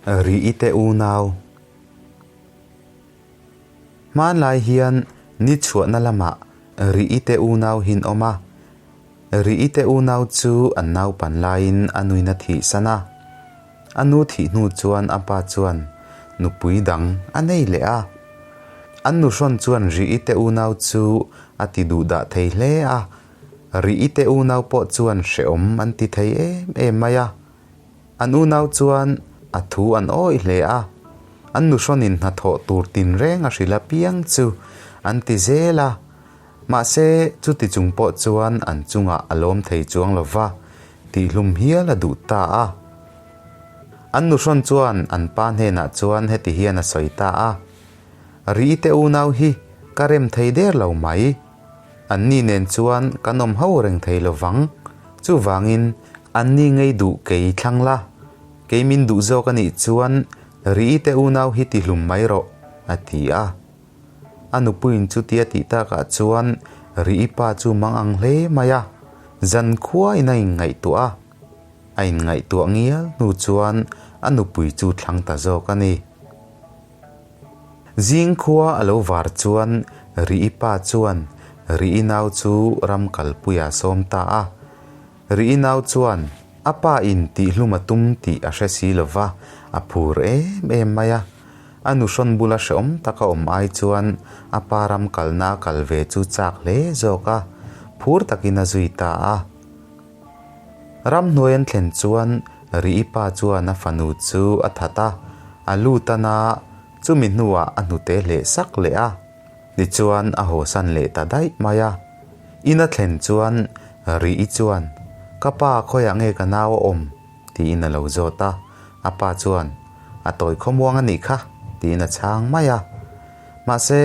Ri i te unau. Hmanlai hian ni chhuahna lamah ri i te unau hin awm a. Ri i te unau chu an naupan laiin a nuin a thihsan a. A nu thih hnu chuan a pa chuan nupui dang a nei leh a. An nuhrawn chuan ri i te unau chu a ti duhdah thei hle a. Ri i te unau pawh chuan hrehawm an ti thei em em mai a. An unau chuan a thu an awih hle a. An nuhrawnin hnathawh tur tinreng a hrilh apiang chu an ti zel a. Mahse, chuti chung pawh chuan an chungah a lawm thei chuang lo va, tihhlum hial a duh ta a. An nuhrawn chuan an pa hnenah chuan heti hian a sawi ta a, Ri te unau hi ka rem thei der lo mai. Anni nen chuan kan awm ho reng thei lo vang. Chuvangin, anni ngei duh kei thlang la. Kei min duh zawk a nih chuan Ri te unau hi tihlum mai rawh, a ti a. A nupuiin chutia tih takah chuan Ri pa chu mang ang hle mai a, zan khuain a inngaihtuah a. A inngaihtuah ngial hnu chuan a nupui chu thlang ta zawk a ni. Zing khua a lo var chuan Ri pa chuan Ri nau chu ram kalpuia sawm ta a. Ri nau chuan a pa in tihhlum a tum tih a hre si lo va, a phur em em mai a. A nuhrawn bula hrehawm taka awm ai chuan a pa ram kalna a kal ve chu chak hle zawk a, phur takin a zui ta a. Ramhnuai an thlen chuan Ri pa chuan a fanu chu a that a, a lu tan a, chumi hnuah a hnute hleh sak leh a. Tichuan a hawsan leh ta daih mai a. In a thlen chuan Ri chuan, Ka pa khawiah nge ka nau a awm? tiin a lo zawt a. A pa chuan, A tawi khawmuang a nih kha, tiin a chhang mai a. Mahse,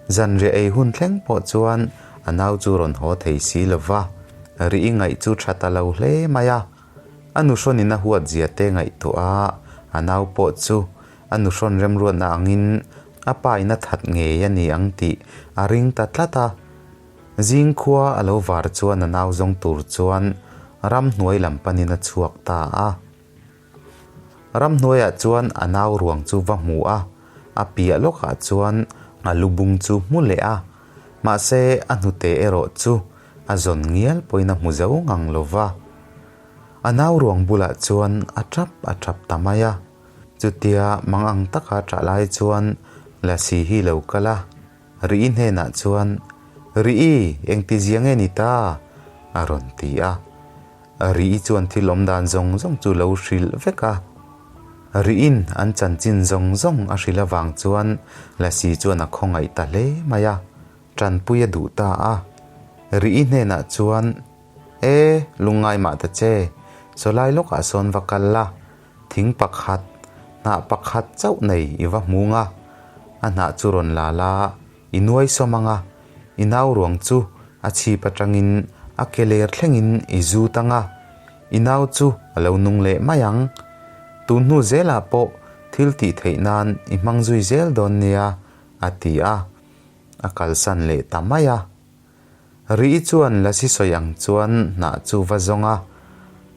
zanriah ei hun thleng pawh chuan a nau chu rawn haw thei si lo va, ri i ngaih chu tha ta lo hle mai a. A nuhrawnin a huat zia te ngaihtuah a, a nau pawh chu a nuhrawn remruatna angin a pa in a that ngei a ni ang tih a ring ta tlat a. Zing khua a lo var chuan a nau zawng tur chuan ramhnuai lam panin a chhuak ta a. Ramhnuaiah chuan a nau ruang chu va hmu a, a piah lawkah chuan a lubung chu hmu leh a, mahse a hnute erawh chu a zawn ngial pawhin a hmu zo ngang lo va. A nau ruang bulah chuan a tap a tap ta mai a, chutia mang ang taka tah lai chuan Lasi hi lo kal a, Ri hnenah chuan, Ri, engtizia nge ni ta? a rawn ti a. Ri chuan thil awm dan zawng zawng chu lo hrilh vek a. Riin an chanchin zawng zawng a hrilh avang chuan Lasi chuan a khawngaih ta hle mai a, tanpui a duh ta a. Ri hnenah chuan, E, lungngai mah ta che, sawlai lawkah sawn va kal la, thing pakhat, hnah pakhat chauh nei i va hmung a, a hnah chu rawn la la, I nuai sawm ang a, i nau ruang chu a chhip atangin a ke ler thlengin i zut ang a, i nau chu a lo nung leh mai ang. Tun hnu zelah pawh thil tih theih nan i hmang zui zel dawn nia, a ti a. A kalsan leh ta mai a. Ri chuan Lasi sawi ang chuan hnah chu va zawng a,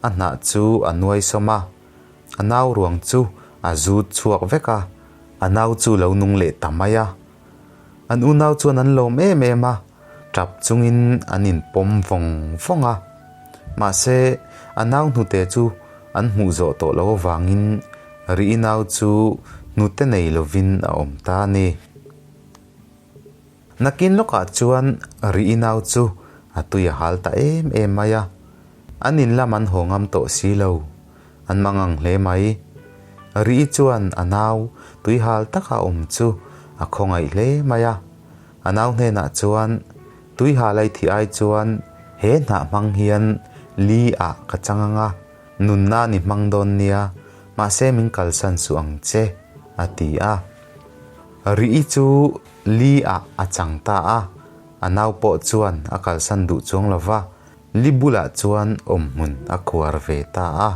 a hnah chu a nuai sawm a, a nau ruang chu a zut chhuak vek a, a nau chu lo nung leh ta mai a. An unau chuan an lawm em em a, tap chungin an inpawm vawng vawng a. Mahse, a nau hnute chu an hmuh zawh tawh loh avangin Ri nau chu hnute nei lovin a awm ta a ni. Nakin lawkah chuan Ri nau chu a tui a hal ta em em mai a, an in lam an haw ngam tawh si lo, an mangang hle mai. Ri chuan a nau tui hal taka awm chu a khawngaih hle mai a, a nau hnenah chuan tui hal ai thih ai chuan he hnah hmang hian li ah ka chang ang a, nunna ni hmang dawn nia, mahse min kalsan suh ang che, a ti a. Ri chu li ah a chang ta a, a nau pawh chuan a kalsan duh chuang lo va, li bulah chuan awmhmun a khuar ve ta a.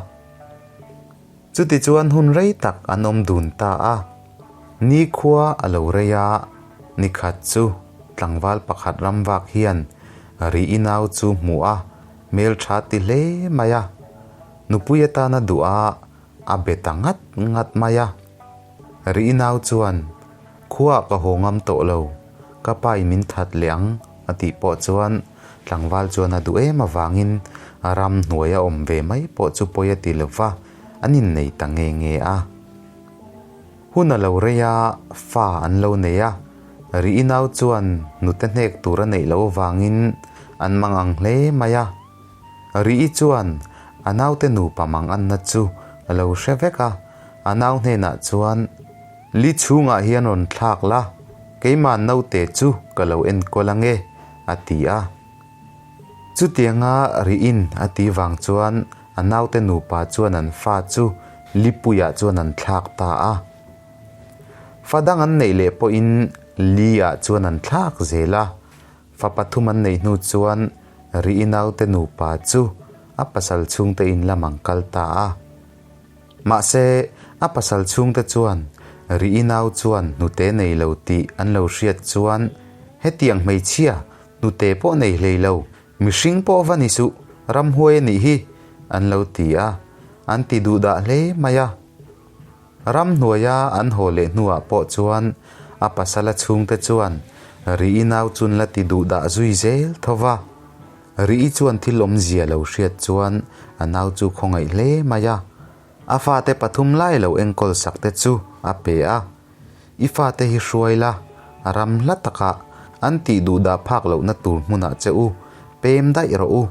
Chuti chuan hun rei tak an awm dun ta a, nikhua a lo rei a, nikhat chu tlangval pakhat ram vak hian Ri-i nau chu hmu a, hmeltha ti hle mai a. Nupui atana duh a, a be ta ngat ngat mai a. Ri-i nau chuan, Khuaah ka haw ngam tawh lo, ka pa in min that leh ang, a tih pawh chuan tlangval chuan a duh em avangin ram hnuaia awm ve mai pawh chu pawi a ti lo va, an innei ta nge nge a. Hun a lo rei a, fa an lo nei a, Ri inau chuan hnute hnek tur a neih loh avangin an mang ang hle mai a. Ri-i chuan a naute nupa mang anna chu a lo hre vek a, a nau hnenah chuan, Li chhungah hian rawn thlak la, keimah naute chu ka lo enkawl ange, a ti a. Chutianga Ri-in a ti vang chuan A naute nupa chuan an fa chu Lipuiah chuan an thlak ta a. Fa dang an neih leh pawhin Li-ah chuan an thlak zel a. Fa pathum an neih hnu chuan Ri-i naute nupa chu a pasal chhungte in lam an kal ta a. Mahse, a pasal chhungte chuan Ri-i nau chuan hnute nei lo tih an lo hriat chuan hetiang hmeichhia hnute pawh nei hlei lo Mihring pawh va ni suh, ramhuai a nih hi, an lo ti a, an ti duh dah hle mai a. Ramhnuaia an haw leh hnuah pawh chuan a pasala chhungte chuan Ri-i nau chun la ti duh dah zui zel tho va. Ri-i chuan thil awmzia lo hriat chuan a nau chu khawngaih hle mai a. A fate pathum lai lo enkawl sak te chu a pe a. I fate hi hruai la, ram hla takah an tih duh dah phak lohna tur hmunah che u, pem daih rawh u,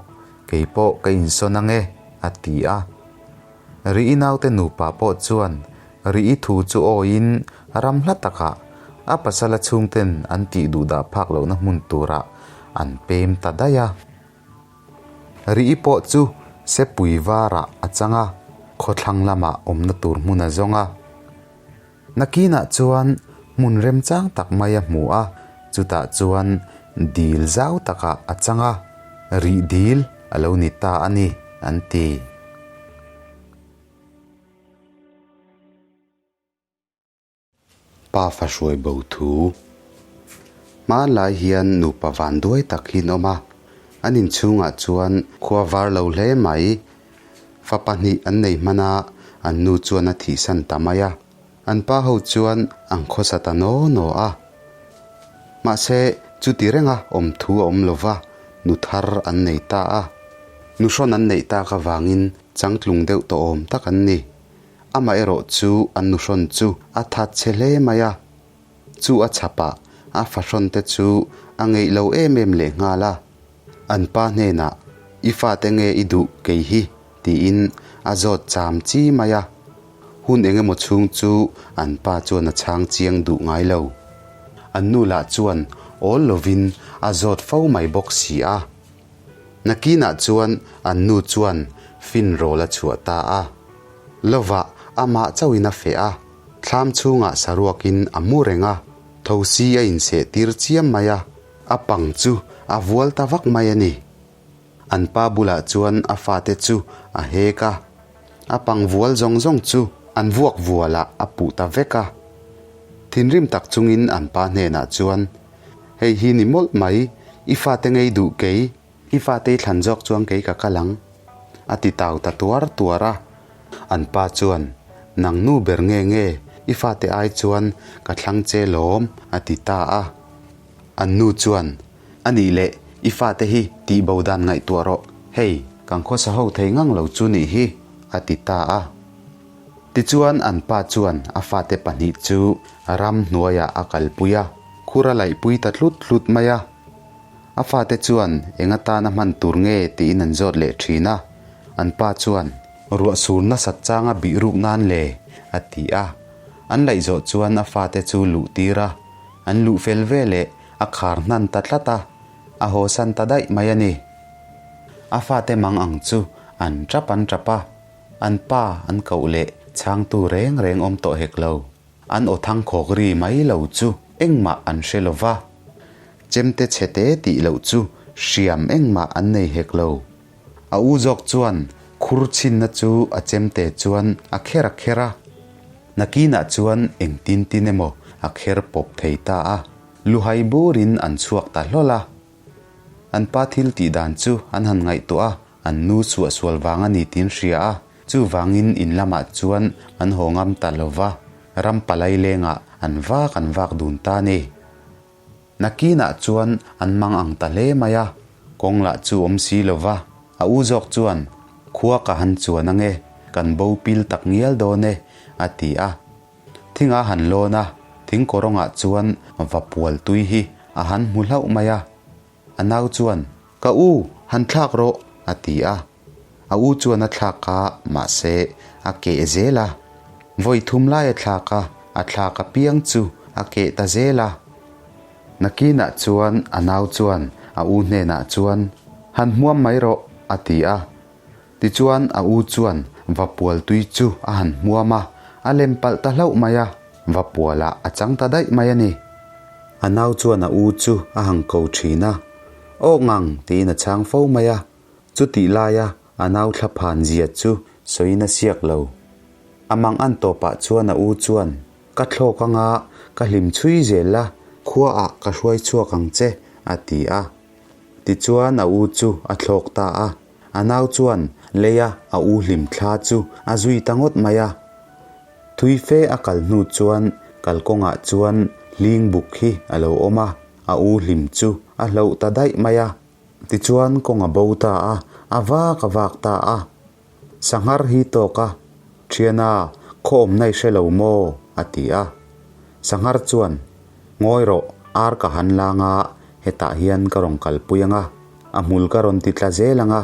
kei pawh ka insawn ang e, a ti a. Ri-i naute nupa pawh chuan Ri-i thu chu awiin ram hla takah a pasala chhungten an tih duh dah phak lohna hmun turah an pem ta daih a. Ri-i pawh chu sepui varah a chang a, khawthlang lamah awmna tur hmun a zawng a. Nakinah chuan hmun remchang tak mai a hmu a, chutah chuan dil zau takah a chang a, rih dil a lo ni ta a ni, an ti. Pa fahruai bo thu. Hmanlai hian nupa vanduai tak hi an awm a, an inchhungah chuan khua var lo hle mai. Fa pahnih an nei hman a, an nu chuan a thihsan ta mai a. An pa ho chuan an khawsa ta naw naw a. Mahse, chuti renga awm thu a awm lo va, nu thar an nei ta a. Nu hrawn an neih tak avangin changtlung deuh tawh awm tak an ni. Amaherawh chu an nu hrawn chu a that chhe hle mai a. Chu a chhapah a fahrawn te chu a ngeih lo em em leh nghal a. An pa hnenah, I fate nge i duh kei hi? tiin a zawt cham chi mai a. Hun eng emaw chhung chu an pa chuan a chhang chiang duh ngai lo. An nu lah chuan awl lovin a zawt fo mai bawk si a. Nakinah chuan an nu chuan fin rawl a chhuah ta a. Lovah amah chauhin a feh a, thlam chhungah saruakin a mu reng a, thosi a inseh tir chiam mai a. A pang chu a vual ta vak mai a ni. An pa bulah chuan a fate chu a hek a, a pang vual zawng zawng chu an vuak vualah a puh ta vek a. Thinrim tak chungin an pa hnenah chuan, Hei hi ni mawlh mai, i fate ngei duh kei, i fate i thlan zawk chuan kei ka kal ang, a ti tau ta tuar tuar a. An pa chuan, Nang nu ber nge nge, i fate ai chuan ka thlang che lawm, a ti ta a. An nu chuan, A nih leh, i fate hi tih bo dan ngaihtuah rawh, hei, kan khawsa ho thei ngang lo chu nih hi, a ti ta a. Tichuan an pa chuan a fate pahnih chu ram hnuaiah a kalpui a, khur a laihpui ta tlut tlut mai a. A fate chuan eng atana hman tur nge tiin an zawt leh thin a, an pa chuan, Ruah sur nasat changa bih ruk nan le, a ti a. An laih zawh chuan a fate chu luh tir a. An luh fel ve leh a khar hnan ta tlat a, a hawsan ta daih mai a ni. A fate mang ang chu an tap an tap a, an pa an koh leh chhangtu reng reng awm tawh hek lo. An aw thang khawk ri mai lo chu engmah an hre lo va, chemte chhete tih loh chu hriam engmah an nei hek lo. A u zawk chuan khur chhinna chu a chemte chuan a kher a kher a, nakinah chuan engtin tin emaw a kher pawp thei ta a, luhai burin an chhuak ta hlawl a. An pa thil tih dan chu an han ngaihtuah a, an nu suahsual vang a ni tih an hria a, chuvangin in lamah chuan an haw ngam ta lo va, ram palai lengah an vak an vak dun ta a ni. Nakinah chuan an mang ang ta hle mai a, kawng lah chu awm si lo va, a u zawk chuan, Khua ka han chuan ange, kan bo pil tak ngial dawn e, a ti a. Thing a han lawn a, thing kawrawngah chuan va pual tui hi a han hmu hlauh mai a. A nau chuan, Ka u, han thlak rawh, a ti a. A u chuan a thlak a, mahse, a keh zel a. Vawi thum lai a thlak a, a thlak apiang chu a keh ta zel a. Nakinah chuan a nau chuan a u hnenah chuan, Han hmuam mai rawh, a ti a. Tichuan a u chuan Vapual tui chu a han hmuam a, a lem palh ta hlauh mai a, Vapualah a chang ta daih mai a ni. A nau chuan a u chu a han ko thin a, Aw ngang tiin a chhang fo mai a, chutih laia a nau thla phan zia chu sawiin a siak lo. A mang an tawpah chuan a u chuan, Ka thlawk anga ka hlim chhui zel la, khuaah ka hruai chhuak ang che, a ti a. Tichuan a u chu a thlawk ta a. A nau chuan leia a u hlim thla chu a zui ta ngawt mai a. Thui fe a kal hnu chuan kalkawngah chuan hling buk hi a lo awm a, a u hlim chu a hloh ta daih mai a. Tichuan kawng a bo ta a, a vak a vak ta a. Sanghar hi tawk a, Thiana, khaw awmna i hre lo maw? a ti a. Sanghar chuan, Ngawi rawh, ar ka han lang a, hetah hian ka rawn kalpui ang a, a hmul ka rawn ti tla zel ang a,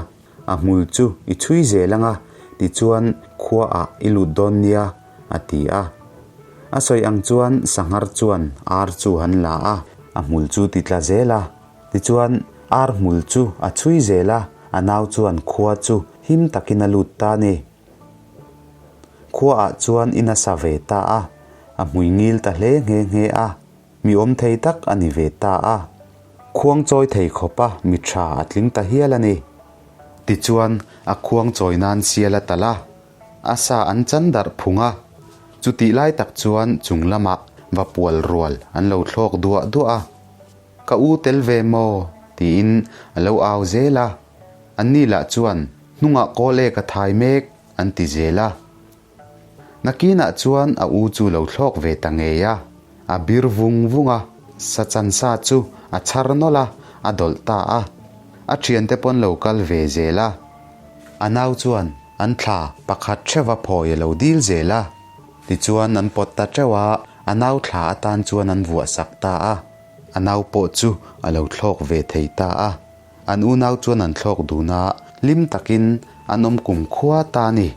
a hmul chu i chhui zel ang a, tichuan khuaah i lut dawn nia, a ti a. A sawi ang chuan Sanghar chuan ar chu han la a, a hmul chu ti tla zel a, Tichuan, ar hmul chu a chhui zel a, a nau chuan khua chu him takin a lut ta a ni. Khuaah chuan in a sa ve ta a, a hmui ngil ta hle nghe nghe a, mi awm thei tak a ni ve ta a. Khuang chawi thei khawpa mi tha a tling ta hial a ni. Tichuan, a khuang chawi nan sial a talh a, a sa an chan darh phung a. Chutih lai tak chuan chung lamah va pual rual an lo thlawk duah duah a. Ka u tel ve maw? tiin a lo au zel a. Anni lah chuan, Hnungah kawl e ka thai mek, an ti zel a. Nakinah chuan a u chu lo thlawk ve ta ngei a, a bir vung vung a, sa chan sa chu a chhar nawlh a, a dawlh ta a. A thiante pawn lo kal ve zel a. A nau chuan an thla pakhat theuha phawi a lo dil zel a. Tichuan an pawt ta teuh a, a nau thla atan chuan an vuah sak ta a. A nau pawh chu a lo thlawk ve thei ta a. An unau chuan an thlawk dun a, hlim takin an awm kum khua ta a ni.